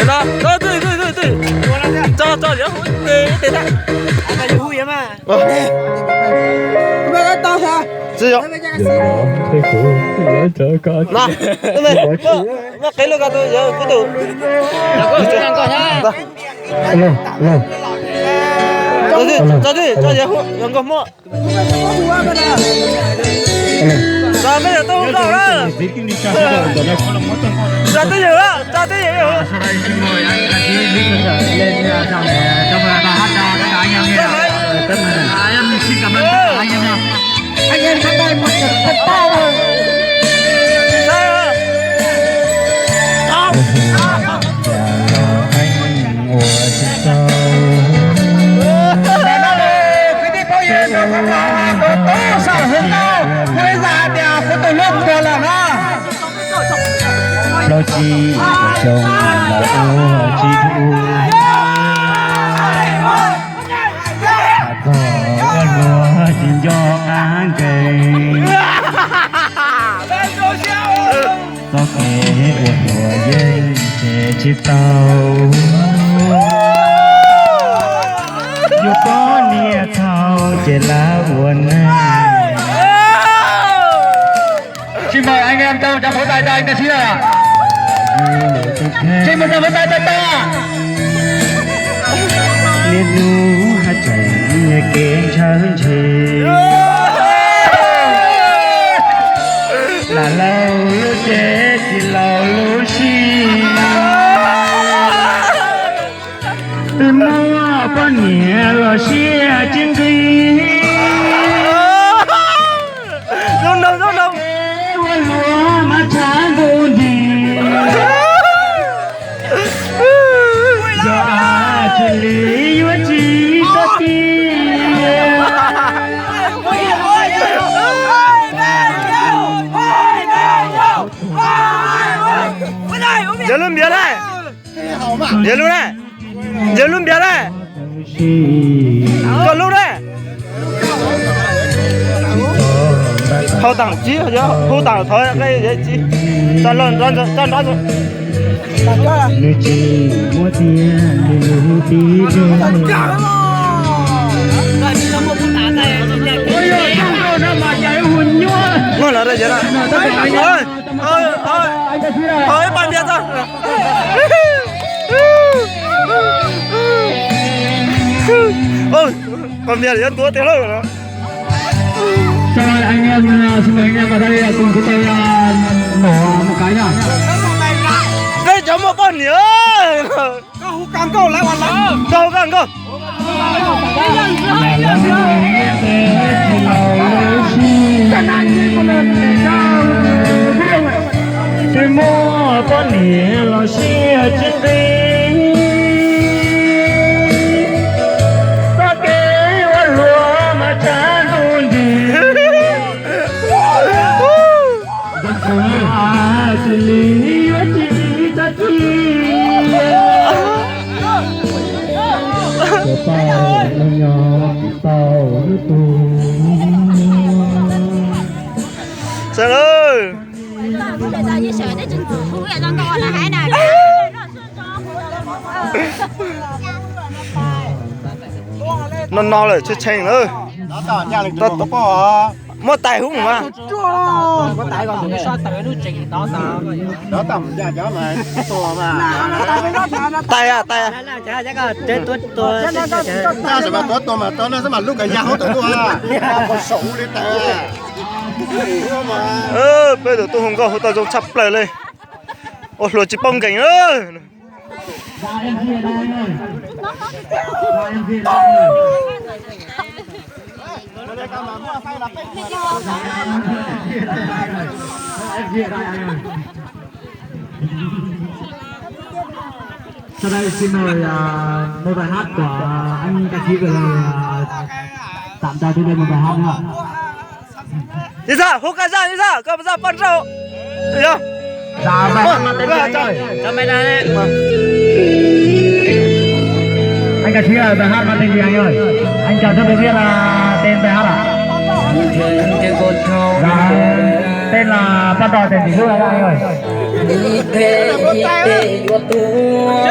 Tso, tso, tso, tso, tso, yuav hu ib teg tag. Tsis yog. No, muaj qev lug ko tus yawg kuv tus. Tso twj ywm, tso yawg hu, yawg nkauj Hmoob. Tso twj ywm tuaj hu nkauj na. Tso twj ywm, tso twj ywm. Plaub tsib xyoo los ua tsis dhau, kom ua luag tsis nco qab nkees. Txoj kev ua hluas yeej tsis tau, yus poj niam txhaum ces lawv ua neeg. Xin mời anh em trong pháo tay cho anh ta xíu ạ. Xin một tràng pháo tay cho ta. Niaj hnub haj tseem nyiag kev ntshaw ntshe, lam laus lub cev tsis laus lub sij. Twb muaj poj niam los siab tsis nqis, ua hluas mas tshav ntuj nti. Yog tsis li yuav tsis txog tiag. Yog lub npias na. Yog lub na. Yog lub npias na. Koj lub na. Hau tam tsis, hu tam thov, tso nrov. Nws tsis muab tiag, nws tib deg. Muab los rau yawg na. Thov ib pab npias tso. Pab npias yuav tuav tiag lauj. Peb cov muaj poj niam. Koj hu kaj nkauj. Tsis muaj poj niam los siab tsis nqis, txoj kev ua hluas mas tshav ntuj nti. Tsis li yuav tsis txog tiag. Tau lub tug. Sawv daws. No no lawm tshee tshee lawm. Muab tais hub mas. Tais a, tais. Peb tus tub hu nkauj hu tau zoo tshaj plaws li. Ua hluas tsis paub nkees. Sau đây xin mời, à, một bài hát của anh ca sĩ gửi lời, à, tặng cho chúng tôi một bài hát nữa ạ. Ib zaj, hu koj zaj, ib zaj, koj zaj poj nrauj. Yog. Dạ, bài hát mang tên gì anh ơi? Anh ca sĩ ơi, bài hát mang tên gì anh ơi? Anh cho chúng tôi biết là tên bài hát ạ. Dạ, tên là Poj Nrauj, tên gì lúc đấy anh ơi? Ib teg ib teg yuav tuag.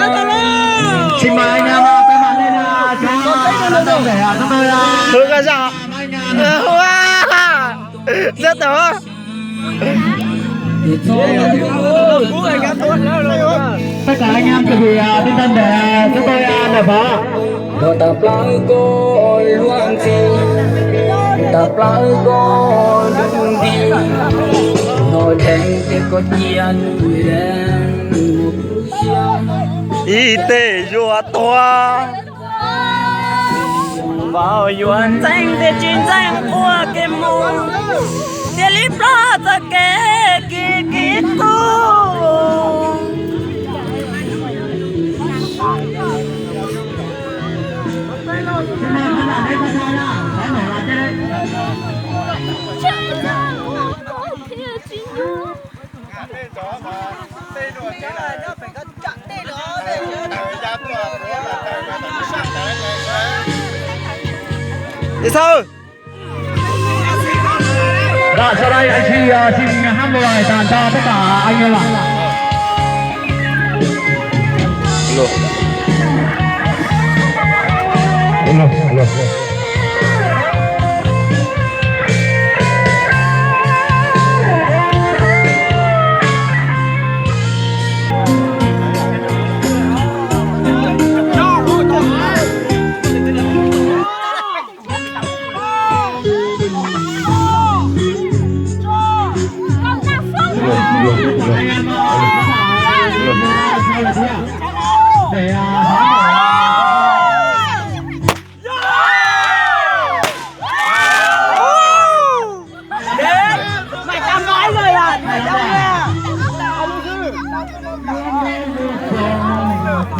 Tsis mas nyab, tab mas nej na, cov ntawm ntawm ntawm ntawm. Sab tod. Tab kav nyab tus yog tib tag ntawm tub tau ya ntawm pov. Nrog tawm plaws koj luag ntxhi, tawm plaws koj lub nti, no dheev tias koj cia nws mus. Ib teg yuav tuag. Vauv yuav ntxeev tias tsis ntxeev quaj kev mus, tias li plaub txoj kev kis kis tug. Ib txhawb. Rồi, sau đây anh Thi, ờ, xin hát một bài tàn cho tất cả anh em ạ.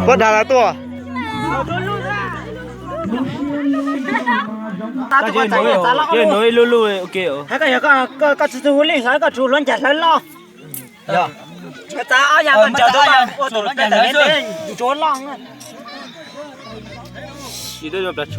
Puab dag lawv tuaj. Koj tsis tug hu lej hlawv, koj tsuas hluav ncaig hlawv loj. Tsuav loj. Tsawv ib lub thiab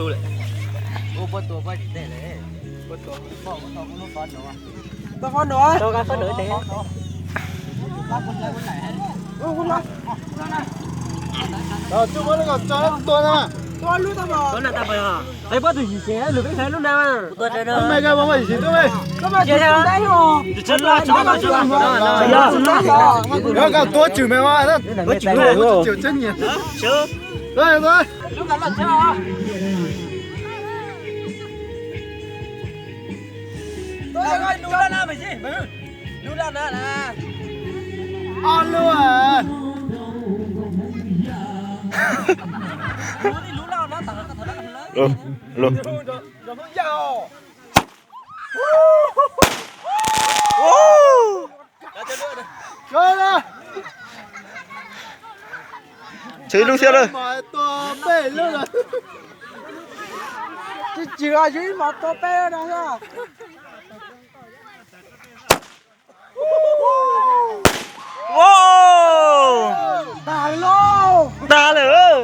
lawm. Tag lawm.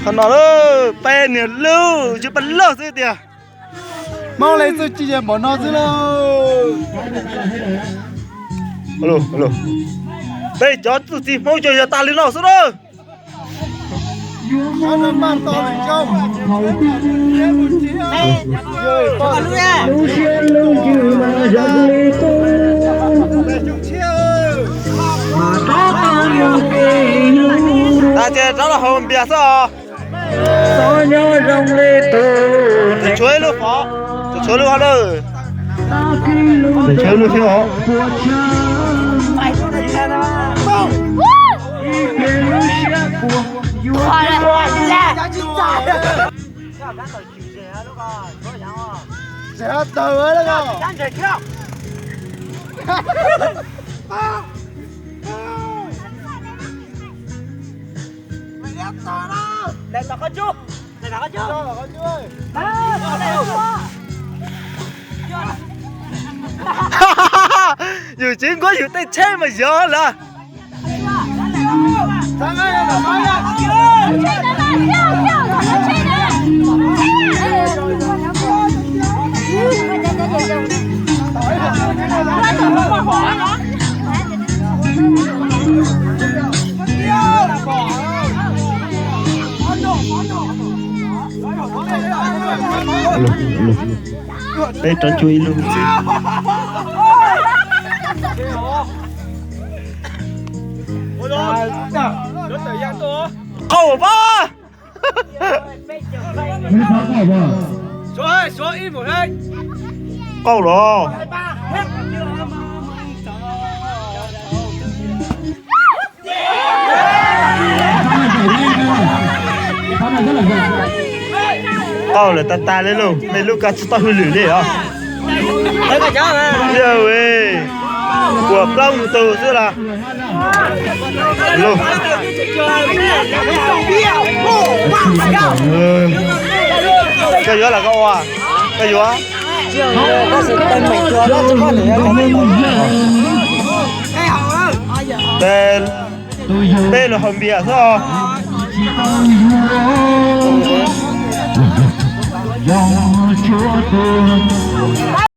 Qhov no lawm, peb niag lub, tsis peb lub xwb tiag. Hmoob leej txuj ci yog npaum no xwb lauj. Peb cov txuj ci Hmoob yog yog tas li no xwb na. Tas ces rov los haus npias xwb os. Tshuav ib lub fov, tshuav lub hov lawm. Tshuav lub thiab os. Yus tsis nkuaj yus tej tsheb mas yog lawm. Peb rov cuag ib lub xwb. Qaug pab. Qaug los. Qaug lawm tas tas li lauj, me lub koj tsis tau hwj lwm li os. Yog, kuam plaub tus xwb las. Koj yuav los koj ua, koj yuav. Peb los haus npias xwb os.